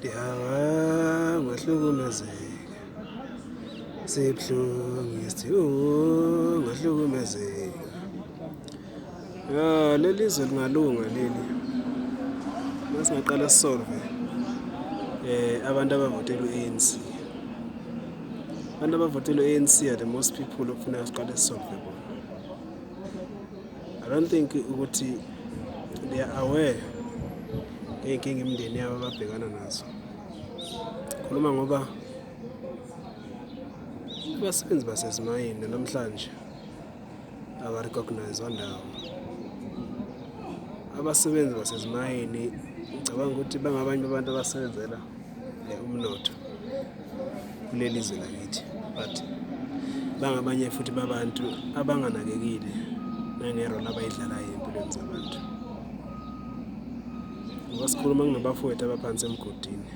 Hawa, ngahlukumezeka. Sibuhlungu isithi ngahlukumezeka. Ya, leli zwe lingalunga leli. Masingaqala sisolve abantu abavotela u-ANC. Abantu abavotela u-ANC are the most people okufuneka siqale sisolve bona. I don't think ukuthi they are aware ngey'nkinga imindeni yabo ababhekana nazo. Khuluma ngoba abasebenzi basezimayini namhlanje aba-recognise-wa ndawo. Abasebenzi basezimayini ngicabanga ukuthi bangabanye babantu abasebenzela umnotho kuleli zwe lakithi, but bangabanye futhi babantu abanganakekile nange-role abayidlalayo ey'mpilweni zabantu. Ngoba sikhuluma kunabafowethu abaphansi emgodini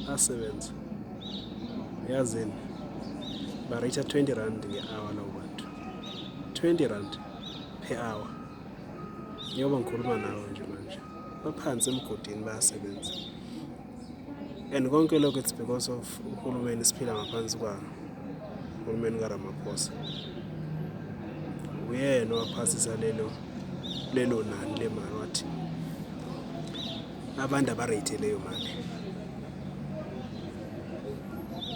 asebenza, yazini, ba-rate R20 nge-hour labo bantu, R20 per hour. Njengoba ngikhuluma nawe nje manje, baphansi emgodini bayasebenza, and konke lokho it's because of uhulumeni siphila ngaphansi kwawo, uhulumeni kaRamaphosa. Uyena owaphasisa lelo nani lemali, wathi abantu aba-rate leyo mali.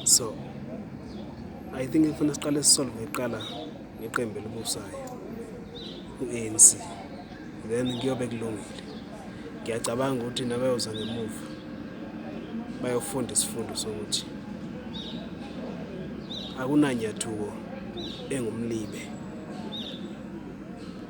So I think kufanele siqale sisolve kuqala ngeqembu elibusayo, u-ANC, then kuyobe kulungile. Ngiyacabanga ukuthi nabayoza ngemuva bayofunda isifundo sokuthi akunanyathuko engumlibe.